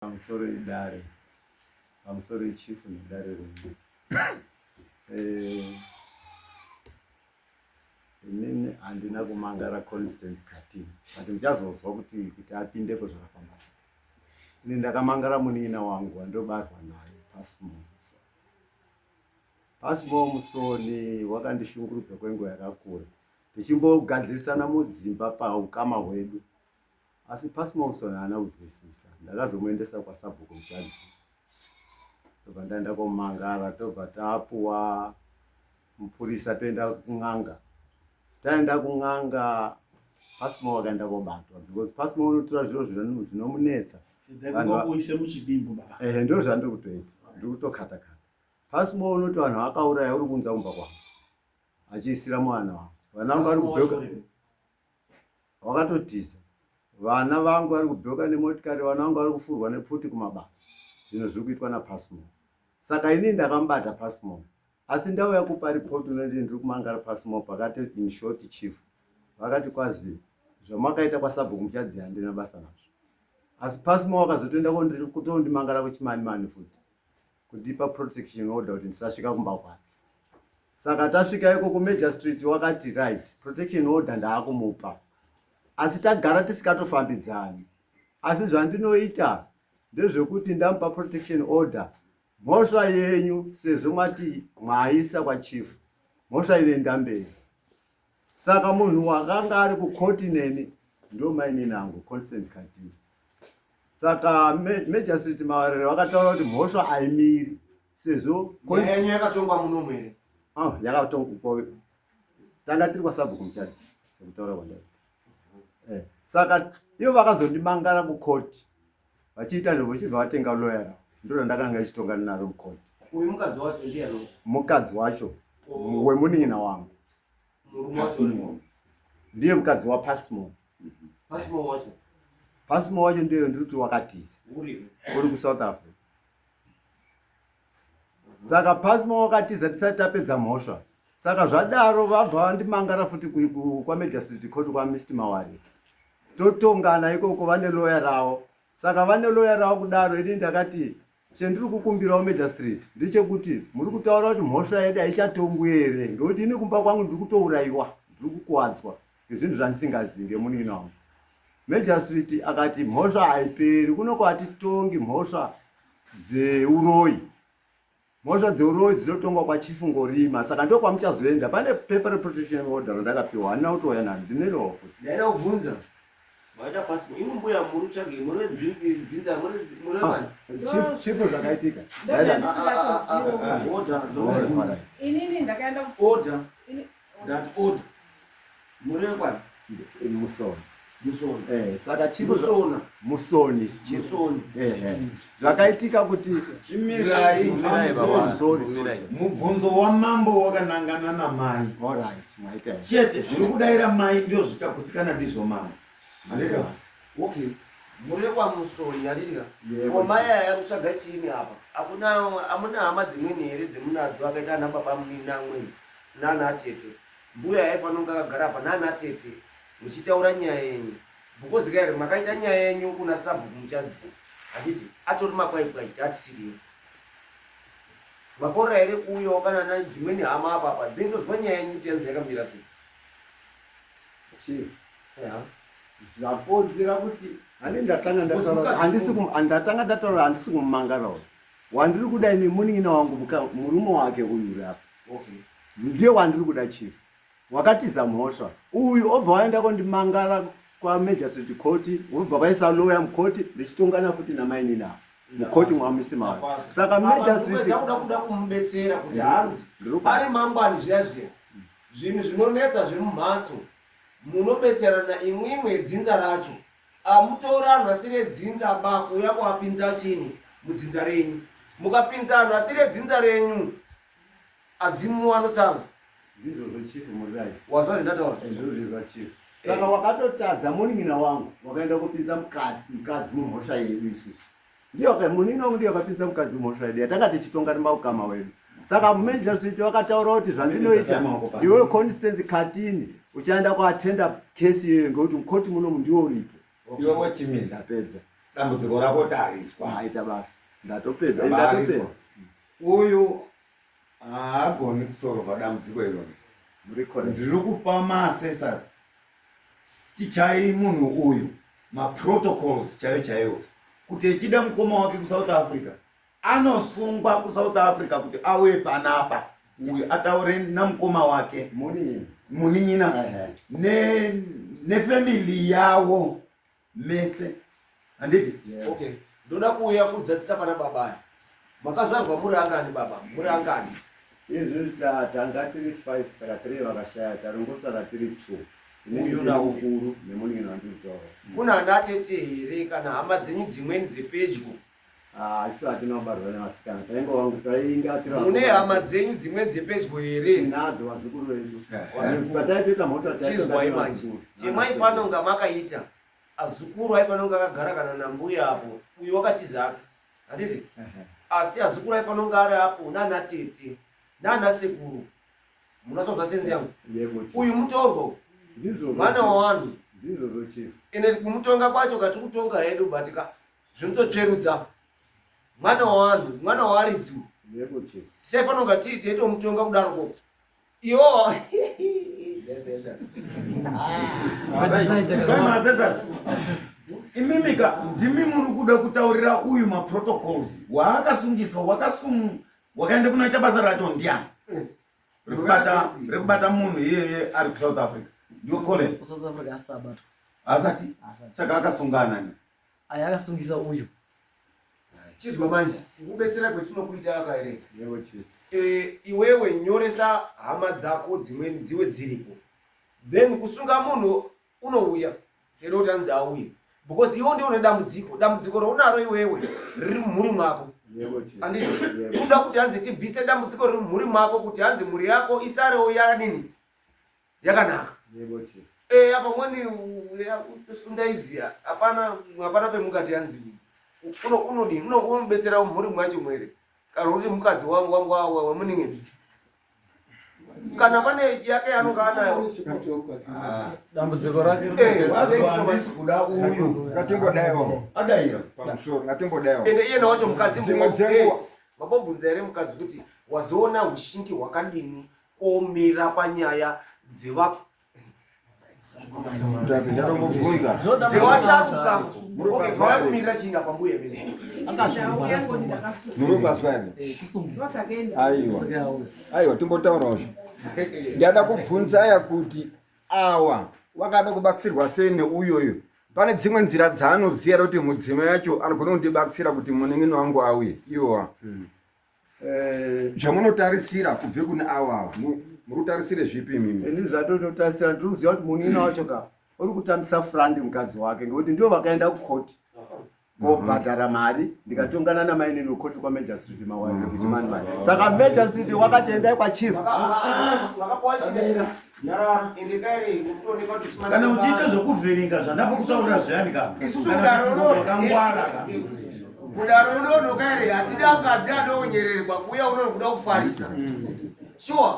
Pamusoro idare, pamusoro ichifu nedare renyu. Eh, inini handina kumangara Constance Katini, but muchazozwa kuti kuti apindepo zvakafamba sei. Ini ndakamangara munin'ina wangu wandobarwa naye Pasmo Musoni. Pasmo Musoni wakandishungurudza kwenguva yakakura, tichimbogadzirisana mudzimba paukama hwedu Asi Pasmomson haana kuzwisisa. Ndakazomuendesa kwasabhuku Muchadzi. Tobva ndaenda komangara tobva tapuwa mupurisa toenda kun'anga. Taenda kun'anga Pasmo akaenda kobatwa because Pasmo unotora zviro zvinomunetsa. Kuise muchidimbu baba. Ehe ndizvo zvandiri kutoita. Ndiri kutokata kata. Pasmo unoti vanhu vakauraya uri kuunza kumba kwangu. Achiisira mwana wangu. Vana vangu vari kubheka. Wakatotiza. Vana vangu vari kubhoka nemotikari, vana vangu vari kufurwa nepfuti kumabasa. Zvinhu zviri kuitwa naPasmore. Saka inini ndakamubata Pasmore. Asi ndauya kupa report unoti ndiri kumangara Pasmore pakati in short chief. Vakati kwazi zvamakaita kwasabhuku muchadziya handina basa nazvo. Asi Pasmore akazotoenda kutondimangara kuchimanimani futi. Kundipa protection order kuti ndisasvika kumba kwake. Saka tasvika iko kuMajor Street wakati right, protection order ndaakumupa. Asi tagara tisikatofambidzani. Asi zvandinoita ndezvekuti ndamupa protection order mhosva yenyu sezvo mati mwaisa kwachief mhosva inoenda mberi. Saka munhu wakanga ari kukoti neni ndo mainini angu Constance Kadini. Saka Magistrate Mawarire vakataura kuti mhosva haimiri sezvo nyaya yenyu yakatongwa munomu here? Ah, yakatongwa. Tanga tiri kwasabhuku Muchadzi sekutaura kwandaita. Eh, saka ivo vakazondimangara kukoti vachiita ndovo chibva vatenga lawyer ravo ndiro randakanga ichitongana naro mukoti. Uyu mukadzi wacho ndiani? Mukadzi wacho oh. Wemunin'ina wangu. Murume wacho ndiye mukadzi waPasmore. Pasmore wacho. Pasmore wacho ndiye ndiri kuti wakatiza. Uri uri kuSouth Africa. Saka Pasmore wakatiza tisati tapedza mhosva. Saka zvadaro vabva vandimangara futi kwaMagistrate Court kwaMr Mawari. Totongana ikoko vane lawyer ravo. Saka vane lawyer ravo kudaro ini ndakati Chendiri kukumbirawo Magistrate ndechekuti muri kutaura kuti mhosva yedu haichatongwi here ngekuti ini kumba kwangu ndiri kutouraiwa ndiri kukuwadzwa ngezvinhu zvandisingazivi ngemunin'ina wangu. Magistrate akati mhosva haiperi kunoko hatitongi mhosva dzeuroyi mhosva dzeuroyi dzinotongwa kwachief Ngorima saka ndokwamuchazoenda pane paper reprotection order randakapiwa handina kutouya naro ndinerowo futi. Ndaida kubvunza Maita passport. Imwe mbuya muri kutsvage muri dzinzi dzinza muri muri ah, vani. Chief chief zvakaitika. Order. Inini ndakaenda order. That order. Muri kwani? Musoni. Musoni. Eh, saka chief Musona. Musoni chief. Musoni. Eh eh. Zvakaitika kuti chimirai Mirai baba. Sorry, sorry. Mubvunzo wamambo wakanangana namai. All right, maita. Chete zviri kudaira mai ndio zvichagutsikana ndizvo mama. Handiti? Okay. Muri kwaMusoni handiti ka? Yebo. Ko mai aya kutsvaga chiini apa? Hakuna amuna hama dzimweni here dzemunadzo akaita ana baba munini amweni nana tete. Mbuya yaifanira kunge akagara apa nana tete muchitaura nyaya yenyu. Because ka here makaita nyaya yenyu kuna sabhuku muchadzi handiti atori makwaikwai tatisiriyo. Makorera here kuuyawo kana nedzimweni hama apa apa then tozwa nyaya yenyu kuti yanzi yakamira sei. Chief. Yeah. Zvakonzera kuti hani ndatanga ndataura handisi ndatanga ndataura handisi kumumangara uyu. Wandiri kuda ini munin'ina wangu murume wake uyu uri apa. Okay. Ndiye wandiri kuda chief. Wakatiza mhosva uyu obva waenda kondimangara kwamagistrate court wobva kwaisa lawyer mucourt ndichitongana futi namainini ava mucourt mwaMr Mawari. Saka magistrate kuda kuda kumubetsera kuti hanzi ari mangwani zviya zviya zvinhu zvinonetsa zvemumhatso munobetserana imwimwe dzinza racho amutora anhu asiri edzinza ba kuuya kuapinza chini mudzinza renyu mukapinza anhu asiri edzinza renyu Adzimu anotsamwa. Ndizvozvo chief muri right. Wazwa zvandataura? Eh, ndozvizwa chief. Saka eh. wakatotadza munin'ina wangu wakaenda kupinza mukadzi mumhosva yedu isusu. Ndiyo ka munin'ina wangu ndiyo akapinza mukadzi mumhosva yedu yatanga tichitonga maukama wedu. Saka magistrate wakataura kuti zvandinoita iwe Constance Katini uchaenda kuatenda kesi iyoyo ngekuti mukoti munomu ndiwo uripo. Iwe wachimira. Ndapedza. Dambudziko rako tariswa. Aita basa. Ndatopedza. Ndatopedza. Uyu haagoni kusorovha dambudziko irori. Muri correct. Ndiri kupa maassessors tichai munhu uyu maprotocols chaiyo chaiyo kuti echida mukoma wake kuSouth Africa anosungwa kuSouth Africa kuti auye panapa uyu ataure namukoma wake munin'ina nefamily yawo mese handiti? Okay, ndoda kuuya kudzadzisa pana baba aya. Makazvarwa muri angani baba? Muri angani? Izvi tanga tiri 5 saka 3 vakashaya taringosara tiri 2. Uyu nauyu. Mukuru nemunin'ina wandidzowo. Kuna ana tete here kana hama dzenyu dzimweni dzepedyo? Ah, isu hatina kubarwa nevasikana tainga wangu tainga tiri Mune hama dzenyu dzimweni dzepedyo here? Tinadzo vazukuru vedu. Vazukuru. Pataitoita mhota Chizwai manje. Chemaifanira kunga makaita azukuru aifanira kunge akagara kana nambuya apo uyu wakatiza ake handiti? Asi azukuru aifanira kunge ari apo nana tete nana sekuru. Munasozwa senzi yangu. Uyu mutorwa mwana wavanhu. Ndizvozvo chief. Ende kumutonga kwacho katiri kutonga hedu but ka zvinototsverudza mwana wavanhu mwana wawaridzi Yebo chief. Tisaifanira kunga tiri teitomutonga kudaro koko. Iwo Imimika ndimi muri kuda kutaurira uyu maprotocols waakasungiswa wakasung wakaenda kunoita basa racho ndiani rekubata rekubata munhu iyeye ari kuSouth Africa ndiyo Colin kuSouth Africa asati abatwa. Asati Asati. Saka akasungana ni Aya akasungisa uyu. Chizwa manje kukubetsera kwetinokuita akaereka. Yebo chief. Iwewe nyoresa hama dzako dzimweni dziwe dziripo, then kusunga munhu unouya tede kuti anzi auye because iwe ndiwe une dambudziko, dambudziko raunaro iwewe riri mumhuri mwako. Yebo chief. Andizvo? Yebo. Unoda kuti hanzi tibvise dambudziko riri mumhuri mwako kuti hanzi mhuri yako isarewo yakadini yakanaka. Yebo chief. Apa mwani sunda idzi hapana, hapana pemukati hanzi unodini unobetsera mhuri mwacho mwere kana kuti mukadzi wemunin'ina kana pane yake yaanonga anayo. Dambudziko rake Handisi kuda uyu. Ngatingodaiwo. Adaira. Pamusoro ngatingodaiwo. Ende iye nawacho mukadzi Dzimwe dzenguva. Mambobvunza here mukadzi kuti wazoona ushingi hwakadini omira panyaya dzeva Ndatombobvunza. dzevasharuka? Muri Okay, kuzwa mauya here? kumirira chiinga pambuya mene. Muri kuzwa here? Kusungisa. Aiwa. Aiwa timbotaurawo. Ndada kubvunza aya kuti awa wakada kubatsirwa sei neuyoyo. Pane dzimwe nzira dzaanoziva kuti mudzimai yacho anogona kundibatsira kuti munin'ina wangu auye. Iwowa. Zvamunotarisira kubve kune awa muri kutarisire zvipi imimi? Ini zvatototarisira ndiri kuziva kuti munin'ina wacho ka uri kutambisa frandi mukadzi wake ngekuti ndivo vakaenda kukoti kobhadhara mari ndikatongana namainini kukoti kwaMajor Street Mawarire kuChimanimani. Saka Major Street wakati endai kwachief. Kana uchiita zvekuvhiringa zvandambokutaurira zviyani ka Isusu Kana mudaro kuti wakangwara ka. Mudaro unonoka here? Hatidi akadzi anoonyererwa kuuya unono kuda kufarisa. Sure.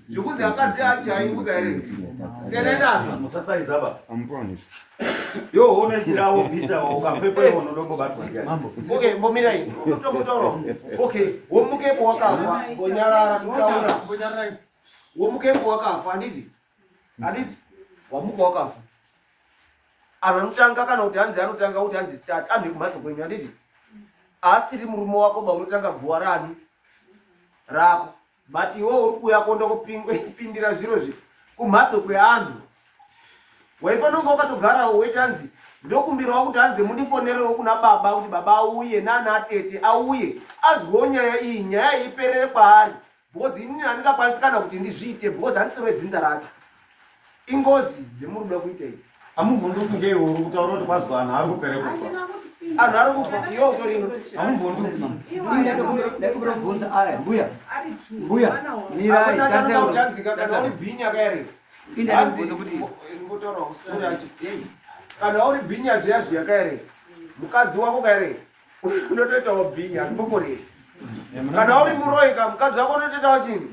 Zvekuzi akadzi achaiwika here? Siyanai nazvo. Musasaiza ba. Amuponisi. Yo unoisirawo bvisa ukafekwa iwo unodombobatwa ndiani. Okay, mbomirai. Unotombotaura. Okay, womukepo wakafa, mbonyarara tutaura. Womukepo wakafa, handiti? Handiti? Wamuka wakafa. Anhu anotanga kana kuti hanzi anotanga kuti hanzi start anhu ekumhatso kwenyu, handiti? Asiri murume wako ba unotanga guwa rani rako. But iwe uri kuuya kuenda kupindira zviro zvi kumhatso kweanhu. Waifanira kunge wakatogarawo weti hanzi ndokumbirawo kuti hanzi mundifonerewo kuna baba kuti baba auye nana atete auye azwewo nyaya iyi, nyaya iyi iperere kwaari because inini handingakwanisi kana kuti ndizviite because handisiro dzinza racho. Ingozi dzemuri kuda kuita idzi. Amuvhunduki ngei uri kutaura kuti kwazwa anhu ari kupere kufa. Anhu ari kufa, iwe utori ino. Amuvhunduki. Ndakumbira kubvunza aya mbuya. Mbuya, mirai. Hakuna chanoda kuti hanzi kana uri bhinya kaere. Inda Hanzi ndikubvunza kuti ngotaura usori achi. Kana uri bhinya zviya zviya kaere. Mukadzi wako kaere. Unotoitawo bhinya, handimbokoreri. Kana uri muroyi ka mukadzi wako unotoitawo chini?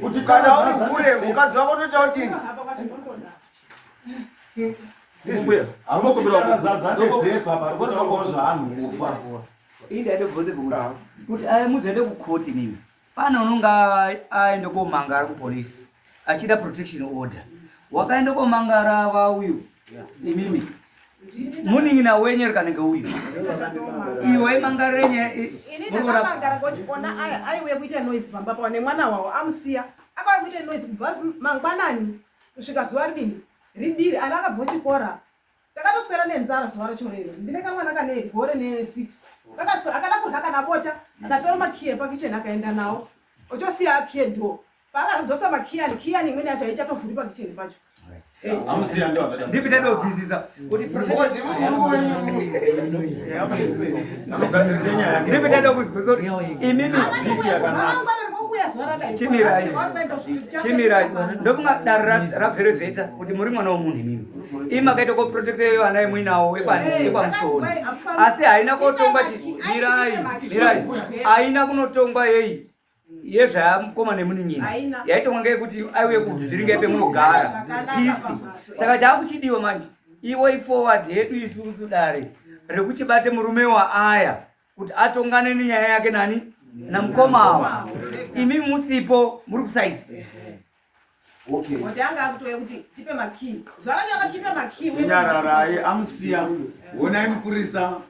Kuti Kana uri hure mukadzi wako unotoitawo chini? Mbuya, hamukumbira nepepa pari kutaurwa zvaanhu kufa. Ini ndaitobvunze kuti kuti aya muzoende kukoti nini pane unonga aende komangara kupolisi achida protection order wakaenda komangara vauyu imimi munin'ina wenyu eri kanenge uyu iwe imangarire nyaya Ini ndakamangara ngoti ona aya aiuya kuita noise pamba pawa nemwana wawo amusiya akauya kuita noise kubva mangwanani kusvika zuva ridini ribiri ana akabva kuchikora takatoswera nenzara zuva racho rero ndine kamwana kane gore ne6 kakaswera akada kurya kana bota akatora makiyi epakicheni akaenda nawo ochosiya akiye door paakadzosa makiyani kiyani imweni yacho haichatovhuri pakicheni pacho. Amusiya ndo akada. Ndipi tadozwisisa kuti Anogadzirisa nyaya yake. Ndipi tadokuzwisisa kuti imimi Chimirai. Chimirai ndokunga dare ravherevheta kuti muri mwana womunhu imimi imi makaita koprotecta iyo ana yemuinawo ekwamusoni asi haina kotongwa mirai mirai haina kunotongwa yeyi yezvayamukoma nemunin'ina Haina. yaitongwa ngeyekuti aiuye kuvhiringa pemunogara pisi saka chaakuchidiwa manje iwo iforward yedu isusu dare rekuchibate murume waaya kuti atongane nenyaya yake nani namukoma awa imi musipo muri kusaidi. Okay. Kuti anga akutouya kuti tipe makii zuva racho akatipe makii. Nyararai amusiya. Honai mupurisa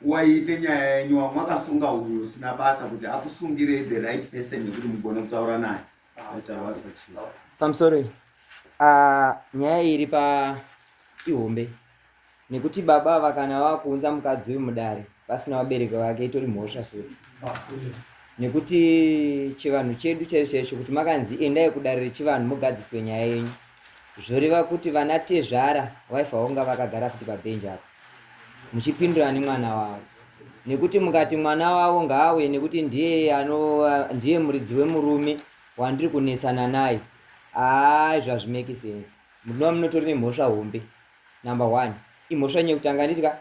waite nyaya yenyu wamwakasunga uyu usina basa kuti akusungirei the right person yekuti mugone kutaura naye. Aita basa chief. Pamusoro iyi Ah, nyaya iri pa ihombe nekuti baba ava kana vakuunza mukadzi uyu mudare pasina vabereki vake itori mhosva futi nekuti chivanhu chedu chaicho chaicho kuti makanzi endai kudare rechivanhu mugadziswe nyaya yenyu zvoreva kuti vana tezvara waifa vonga vakagara futi pabhenji apa muchipindura nemwana wavo nekuti mukati mwana wavo ngaauye nekuti ndiye ano ndiye muridzi wemurume wandiri kunetsana naye haa izvo hazvimeki sense munova munotori nemhosva hombe number one imhosva yenyu yekutanga handiti ka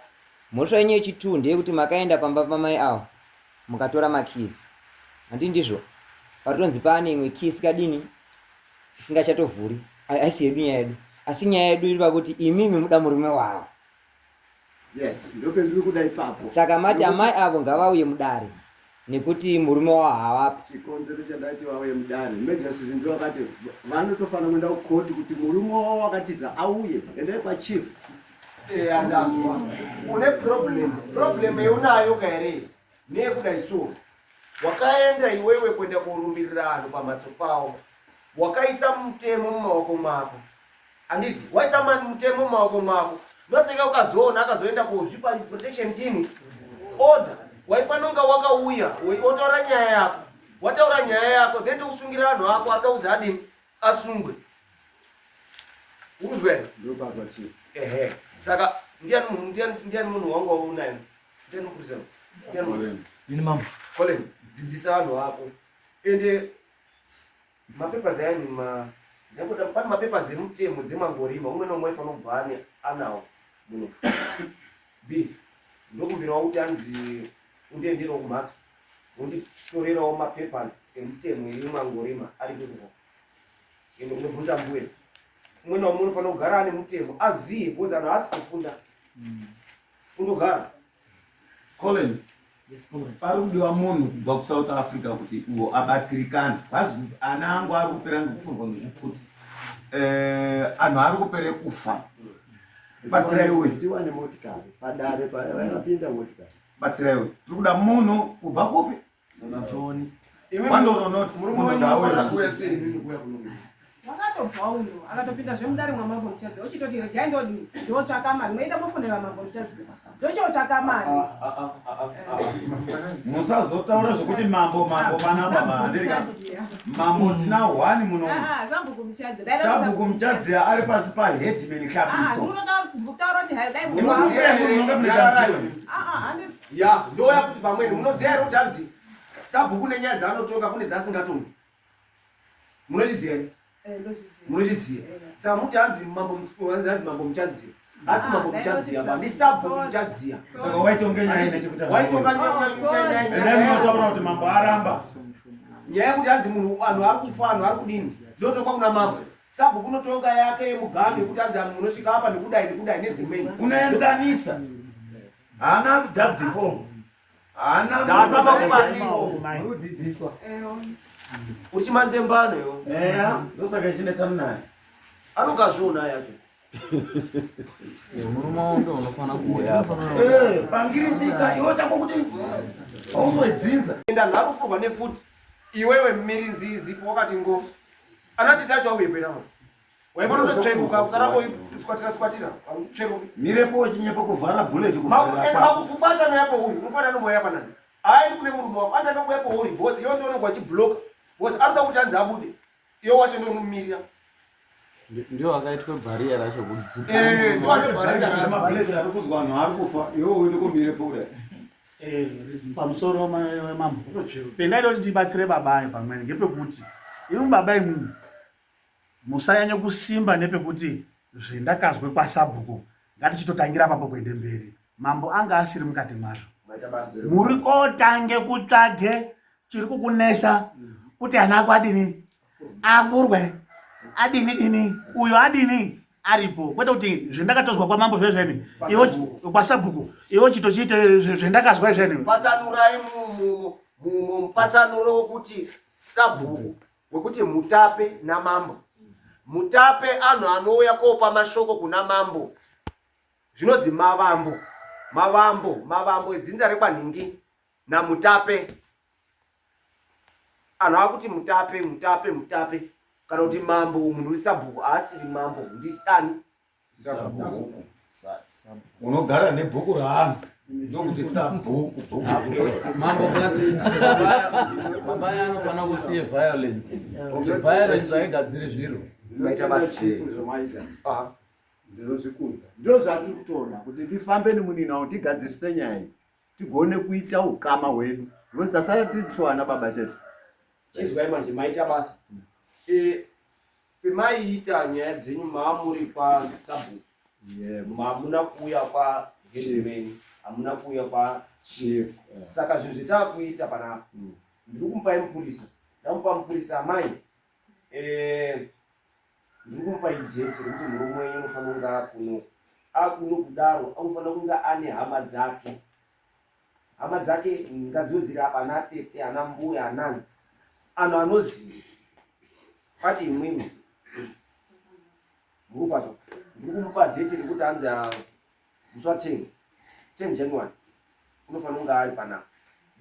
mhosva yenyu yechitwo ndeyekuti makaenda pamba pamai avo mukatora makeys handi ndizvo paritonzi paane imwe key isikadini isingachatovhuri haisi yedu nyaya yedu asi nyaya yedu iri pakuti imimi muda murume wavo. Yes, ndopendiri kuda ipapo. Saka mati amai avo ngavauye mudare nekuti murume wavo havapo. Chikonzero chandati vauye mudare, emergency ndivo vakati vanotofanira kuenda kukoti kuti murume wavo wakatiza auye. Endai kwachief. Eya ndazwa. Une problem. Problem yeunayo ka here? Neyekudai so. Wakaenda iwewe kuenda korumbirira vanhu pamhatso pavo. Wakaisa mutemo mumaoko mako. Handiti waisa mani mutemo mumaoko mako. Ndosaka ukazoona akazoenda kozvipa protection chini order. Waifanira kunga wakauya wotaura nyaya yako. Wataura nyaya yako then tokusungira vanhu vako anoda kuzi adini asungwe. Urikuzwa here? Ndopazwa chief. Ehe. Saka ndiani munhu ndiani ndiani munhu wangu waunayo? Ndiani mupurisa? Ndiani munhu? Ndini mambo. Colin, dzidzisa vanhu vako. Ende mapapers ayani ma ndakuti pane mapapers emutemo dzemangorima umwe neumwe aifanira kubva ane anawo muno. B ndokumbirawo kuti anzi undienderewo kumhatso unditorerawo mapapers emutemo emangorima ari kuko. Ende unobvunza mbuya. Umwe naumwe unofanira kugara ane mutemo aziye because anhu haasi kufunda. Undogara. Colin, Yes, comrade. pari kudiwa munhu kubva kuSouth Africa kuti uwo abatsirikane. Vazi ana angu ari kupera ngekufurwa ngezvipfuti. Anhu ari kupere kufa. Batsirai uyu. Tiwane motikari padare pavakapinda motikari. Batsirai uyu. Tiri kuda munhu kubva kupi? Joni. Wandoro not. Murume wenyu unofanira kuuya sei imimi kuuya kuno? Wakatobva uyo akatopinda zvemudare mwamambo Muchadziva uchitoti regai ndodini ndotsvaka mari moenda mofonera mambo Muchadziva ndochotsvaka mari. Musazotaura zvekuti mambo mambo panapa handika. Mambo tina one muno. Ah, sabhuku Muchadziva. Sabhuku Muchadziva ari pasi pa headman Hlabiso. Unoda kutaura kuti hai dai Munoziva here munonga mune dambudziko? Ah ah handi Ya, ndouya futi pamweni. Munoziva here kuti hanzi sabhuku nenyaya dzaanotonga kune dzaasingatongi? Munochiziva here? Eh, ndozviziva. Munochiziva. Saka muti hanzi mambo hanzi mambo Muchadziva. Asi Ah, mambo dai Muchadziva ba ndoti ndi sabhuku sorry. Muchadziva. Saka waitonga nyaya ine chekuita. Waitonga Oh, nyaya Endai munotaura kuti mambo aramba. nyaya yekuti hanzi munhu anhu ari kufa anhu ari kudini zvinotongwa kuna mambo. Sabhuku unotonga yake yemuganhu yekuti anzi anhu munosvika apa nekudai nekudai nedzimweni. Unoenzanisa. Haana affidavit form. Haana Dzasamba kubatsira. Udzidziswa. Uchimanze mbano yo. Eya, ndosaka ichinetsana naye. Anokazviona yacho. Murume wangu ndio unofanira kuuya apa. Eh, pangirisika iwe chako kuti hauzodzinza. Enda nharo nepfuti. Iwewe mmirinzizi wakati ngo. Anati tacho auye pera. Waifana kutotsveruka kusara koitswatira tswatira. Tsveruka. Mirepo wechinyepo kuvhara bullet kuvhara. Ende makupfupata naye po uyu. Unofanira nomboya panani. Aendi kune murume wako. Anotanga kuuya pouri boss. Iwe ndio unonga uchiblock. Boss anoda kuti anzi abude. Iwe wacho ndio unomumirira. Ndio akaitwa bhariya racho kudzika. Eh, ndio ane bhariya racho. Mabullet ari kuzwa vanhu ari kufa. Iwe uende komirepo kudai. Eh, pamusoro mambo pendaida kuti tibatsire baba ayo pamweni ngepekuti imwi baba imwimwi musanyanye kusimba nepekuti zvendakazwe kwasabhuku ngatichitotangira apapo kuende mberi mambo anga asiri mukati mazvo muri kotange kutsvage chiri kukunesa kuti ana ako adini avhurwe adini dini uyo adini aripo kwete kuti zvendakatozwa kwamambo zvezveni iwo kwasabhuku iwo chitochiite zvendakazwa izveni Patsanurai mupatsanuro wekuti sabhuku wekuti mutape namambo. Mutape anhu anouya kopa mashoko kuna mambo. Zvinozi mavambo. Mavambo, mavambo edzinza rekwanhingi namutape. Anhu akuti mutape, mutape, mutape. Kana kuti mambo munhu uri sabhuku haasiri mambo ndisani. Sabhuku. Unogara nebhuku raanhu. Ndokuti sabhuku. Mambo plus baba anofanira kusiya violence. Violence haigadziri zviro. Maita basa. Chief zvamaita. Aha. Ndinozvikudza. Ndizvo zvatiri kutoda kuti ndifambe nemunina wangu tigadzirise nyaya iyi. Tigone kuita ukama hwedu. Because tasara tiri tiwana baba chete. Chizwai manje maita basa. Eh, pemaiita nyaya dzenyu maamuri kwasabhuku. Yebo. Hamuna kuuya kwa headman, hamuna kuuya kwa Chief. Saka zvinhu zvetaakuita panapa ndiri kumupai mupurisa, ndamupa mupurisa amai eh, ndiri kumupai date rekuti murume wenyu unofanira kunge akuno akuno kudaro anofanira kunge ane hama dzake hama dzake ngadziwe dziri apa ana tete ana mbuya anani anhu anoziva kwati imwimwi muri kupazwa ndiri kumupa date rekuti anzi musi wa 10 10 January unofanira kunge ari panapa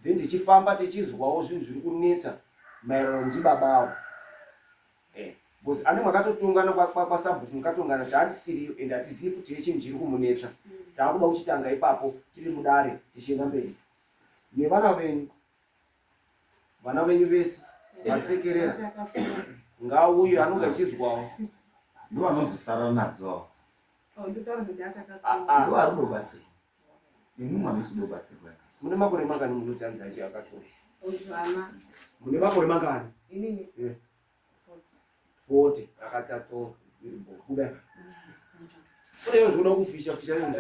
then tichifamba tichizwawo zvinhu zviri kunetsa maererano ndibaba avo eh, because ane makatotongana kwasabhuku mukatongana taatisiriyo and hatizivi futi yechinhu chiri kumunetsa taakuda kuchitanga ipapo tiri mudare tichienda mberi nevana venyu vana venyu vese vasekerera ngauye anonge achizwawo Ndiwo anozosara nadzo. Ndotaura kuti achakatsonga. Ndiwo ari kudobatsirwa. Imwimwi hamusi kudobatsirwa. Mune makore mangani munoti anzi achi akatsonga? Vana. Mune makore mangani? Inini. Eh. 40 akatatonga. Kudai. Kune zvinoda kufisha fisha zvinhu.